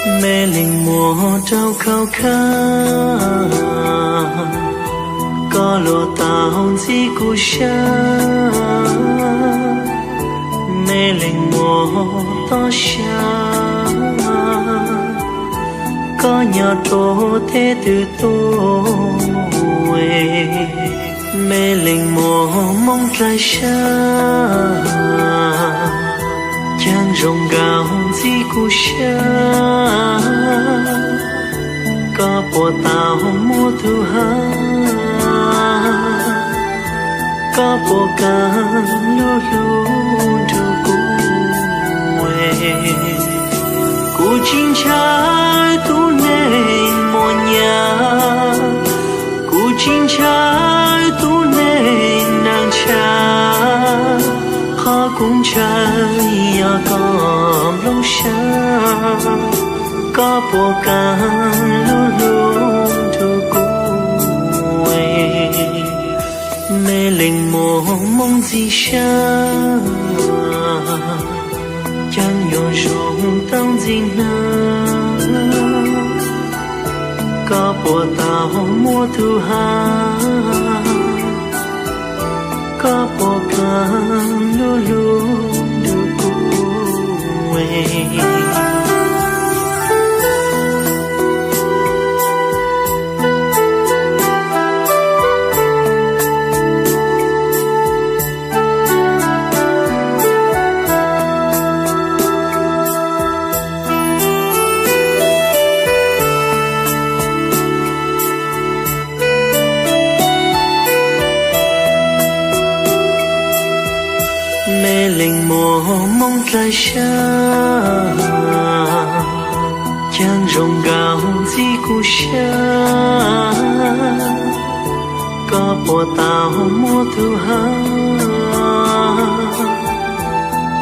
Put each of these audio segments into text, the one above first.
Me leej muam rau khau khab, koj luag tau ntxim kuv sab. Me leej muam tob sab, koj nyob rau teb twg tuaj. Me leej muam Hmoob dlaim sab, caag zoo nkaus ntxim kuv sab. Koj puas tau muaj tug hab, koj puas kaag lug hlub nrug kuv. Kuv tsis ntshai tug neeg muaj nyab, kuv tsis ntshai tug neeg neeg ntshaw. Qhov kuv ntshai yog koj nplooj sab, koj puas kaag lug hlub nrug kuv. Me leej muam Hmoob ntxim sab, caag yuav zoo tau ntxim nag. Koj puas tau muaj tug hab, koj puas kaag lug hlub nrug kuv. Me leej muam Hmoob dlaim sab, caag zoo nkaus ntxim kuv sab. Koj puas tau muaj tug hab,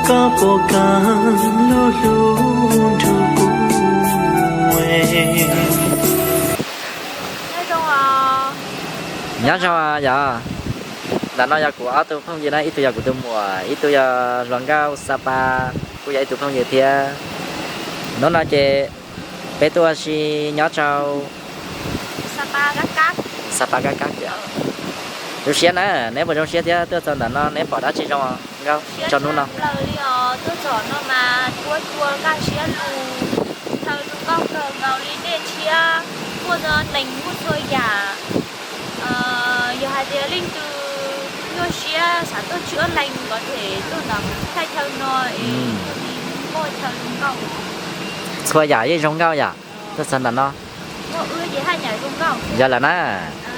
koj puas kaag lug hlub nrug kuv. Nyob zoo yog, ntawm no yog kuv ob tug phooj ywg na, ib tug yog kuv tus muam, ib tug yog hluas nkauj Sapa, kuj yog ib tug phooj ywg thiab. Hnub no ces peb tuaj ua si nyob rau Sapa Kab Kab. Zoo siab na, neb puas zoo siab thiab? Tuaj txog ntawm no neb pom dab tsi zoo nkauj rau hnub no? Tuaj txog no mas kuj cua nkauj siab lug, chaw zoo nkauj kawg nkaus li, dej tshiab, muaj neeg muaj txhua yam. Yog hais tias leej twg nyuaj siab xav tuaj tsis ua leeg los ces tuaj ntawm thaj chaw no es muaj chaw zoo nkauj. Txhua yam yeej zoo nkauj yom, tuaj txog ntawm no. Yog lawm na.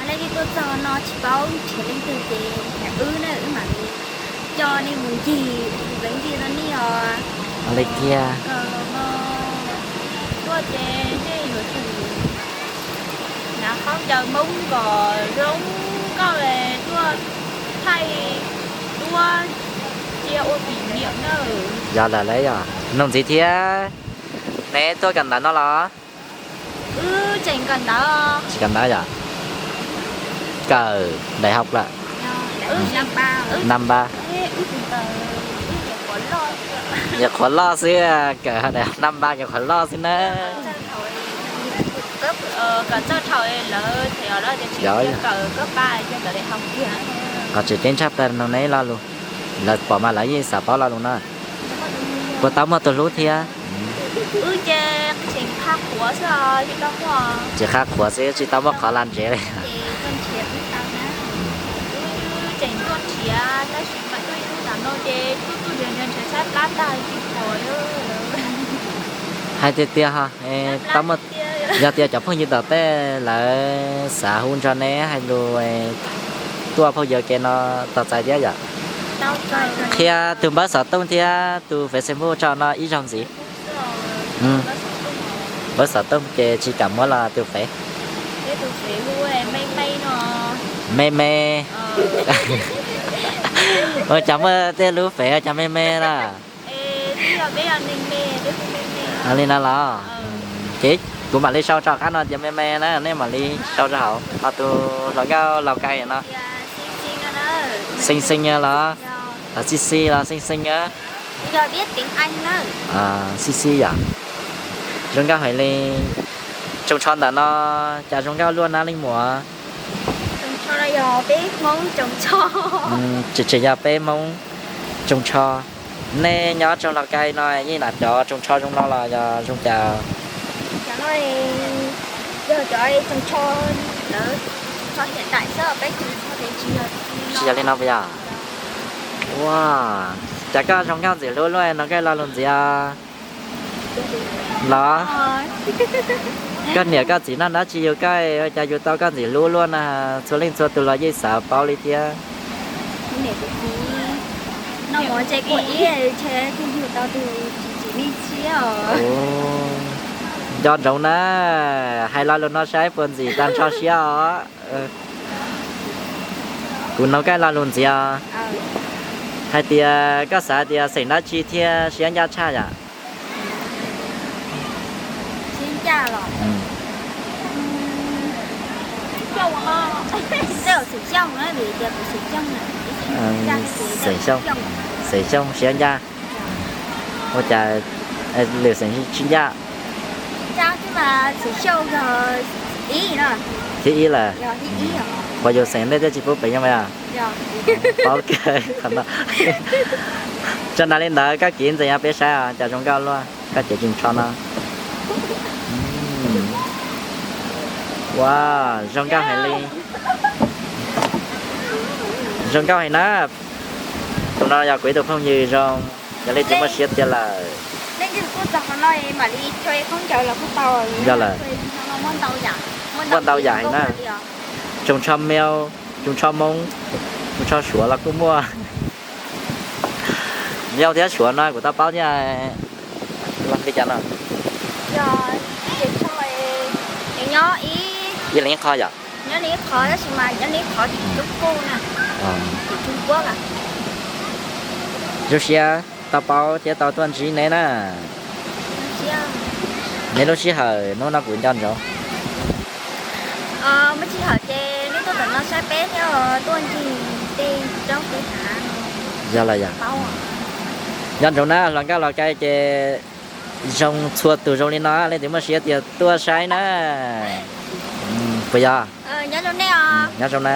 Leej twg tuaj txog no tsis paub nrhiav leej twg ces nrhiav wb na, wb mam li coj nej mus ncig, leej twg no nej os. Li tiag. Tuaj ces nej yuav tsum hnav khaub ncaws Hmoob kom zoo nkauj es tuaj thaij duab cia ua kỷ niệm na. Yog lawm lauj yog. Nug ntxiv thiab, neb tuaj kawm ntawv no los? Wb tseem kawm ntawv. Tsis kawm ntawv yom? Kawm đại học lawm. Năm ba. Nyuam qhuav loj xwb, kawm đại học năm ba nyuam qhuav loj xwb na. Qhov tseem ceeb tshaj plaws no neb lo lus, lawv pom mas lawv yeej xav paub lo lus na. Puas tau muaj tus hlub thiab? Wb ces tseem qhuav qhuav xwb, tsis tau muaj. Tsis qhuav qhuav xwb, tsis tau muaj qhov la ntsev li. Wb tseem tuaj nrhiav tab sis mas tuaj ib hnub tam no ces tuaj tuaj nrhiav nrhiav nrhiav sab plab tag tsis pom li. Hais tiag tiag ho, tau muaj, yog tias cov phooj ywg tom tej lawv xav hu nrog neb hais lus tuaj phooj ywg ke no tau txais thiab yom? Qhia tus npawb xov tooj thiab tus Facebook tso no ib zaug ntxiv. Npawb xov tooj ces tsis kam muab los tus fev. Me me. Ua cas muaj tej lub fev ua cas me me na? Li no los? Ces kuv mam li sau rau qab no tias me me na, nej mam li sau rau hauv, ho tus hluas nkauj Lào Cai no. Xee xee los? Xi xi los xee xee? Xi xi yom. Zoo nkauj heev li. Tsoos tsho ntawm no cas zoo nkauj luaj na leej muam? Tseem yog peb Hmoob tsoos tsho. Nej nyob tsoos Lauj Kaim no yeej lam cov tsoos tsho zoo no los yog zoo cas? Tsis yog li no puas yog? Ua, cas koj zoo nkauj ntxim hlub luaj no koj lo lus ntxiv los? Koj niam koj txiv noj dab tsi yug koj ua cas yug tau koj ntxim hlub luaj na? Txhua leej txhua tus los yeej xav paub li thiab. Nco ntsoov na, hais lo lus no saib puas ntxim tag nrho siab os. Kuv nug koj lo lus ntxiv os. Hais tias koj xav tias xeem dab tsi thiaj siab ncaj tshaj yom? Xeem Xyooj siab ncaj. Ua cas lwm xeem tsis ncaj? Thib ib lawm. Puas yus xeem nej thiaj tsis pub peev xwm os? Paub kawg qhov no. Tso nrad li ntawd koj kiv ntxees peb saib os, cas zoo nkauj luaj koj cev tsoos tsho no. Ua, zoo nkauj heev li. Zoo nkauj heev na. Tus no yog kuv ib tug phooj ywg zoo, yog leej twg muaj siab tiag lawm. Yog lawm. Muaj ntau yam heev na. Tsoos tsho Meo, tsoos tsho Hmoob, tsoos tsho Suav los kuj muaj. Meo thiab Suav no kuv tau paub thiab. Li cas no? Ib leeg ib qho yom? Zoo siab tau paub thiab tau tuaj ntsib neb na. Neb lub sij hawm hnub no kuv nco ntsoov. Yog lawm yom. Nco ntsoov na, hluas nkauj Lauj Kaim ces zoo txhua tus zoo li no, leej twg muaj siab tiag tuaj saib na. Puas yog? Nyob zoo na.